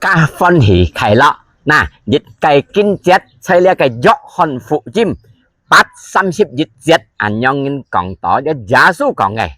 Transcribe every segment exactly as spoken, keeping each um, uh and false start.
家歡喜快樂。那，一个經節在這个約翰福音八三十一節，恁樣人講到，這耶穌講个，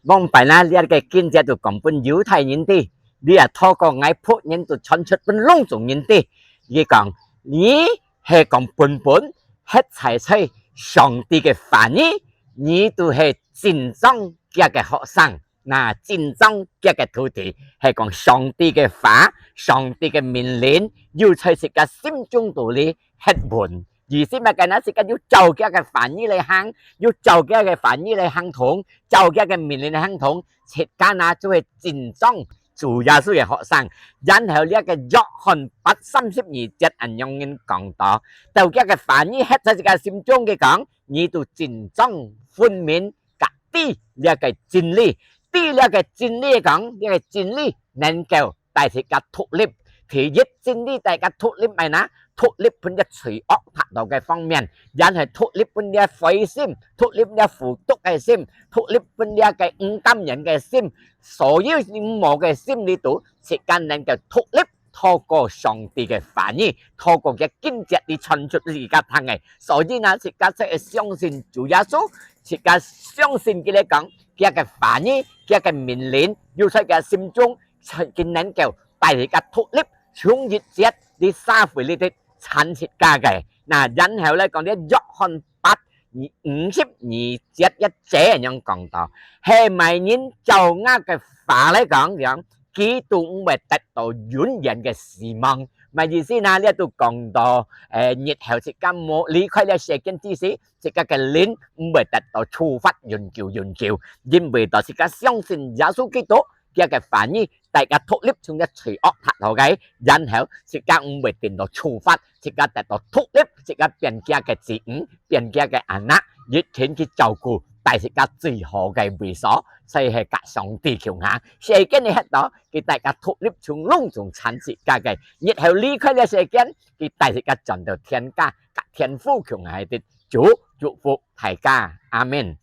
往擺呢，這个經節就講分猶太人知，這透過𠊎僕人就傳出分攏總人知。佢講，你係講本本，歇在在上帝个話語，你就係真正厥个學生。那真正厥个徒弟，係講上帝个話，上帝个命令，有在自家心中肚裡歇穩。意思麼个呢？自家有照厥个話語來行，有照厥个話語來行動，照厥个命令來行動，自家呢就係真正主耶穌个學生。然後這个約翰八三十二節恁樣人講到，到厥个話語歇在自家心中个講，你就真正分明 甲知這个真理。知這个真理講，這个真理能夠帶自家獨立。第一，真理帶自家獨立麼个呢？獨立分這罪惡法度个方面，然後獨立分這灰心，獨立這苦毒个心，獨立分這个毋甘願个心，所有任何个心裡肚，自家能夠獨立 透過上帝个話語，透過厥經節裡傳出自家聽个。所以呢，自家就愛相信主耶穌，自家相信佢來講，厥个話語，厥个命令，有在厥心中，佢能夠帶自家獨立，從一節裡社會裡肚產自家个。那然後來講，這約翰八 五十二節一節恁樣講到，係麼人照吾个話來講，講，佢都毋會得到永遠个死亡。麼意思呢？這都講到，誒，日後自家無離開這世間之時，自家个靈毋會得到處罰永久永久，因為到自家相信耶穌基督，厥个話語，帶自家獨立從這罪惡法度个，然後自家毋會得到處罰，自家得到獨立，自家變厥个子女，變厥个anak，一定去照顧，帶自家最好个位所，所以係佮上帝共下。世間裡歇到，佢帶自家獨立從攏總產自家个，日後離開這世間，佢帶自家轉到天家，佮天父共下个。主祝福大家，阿們。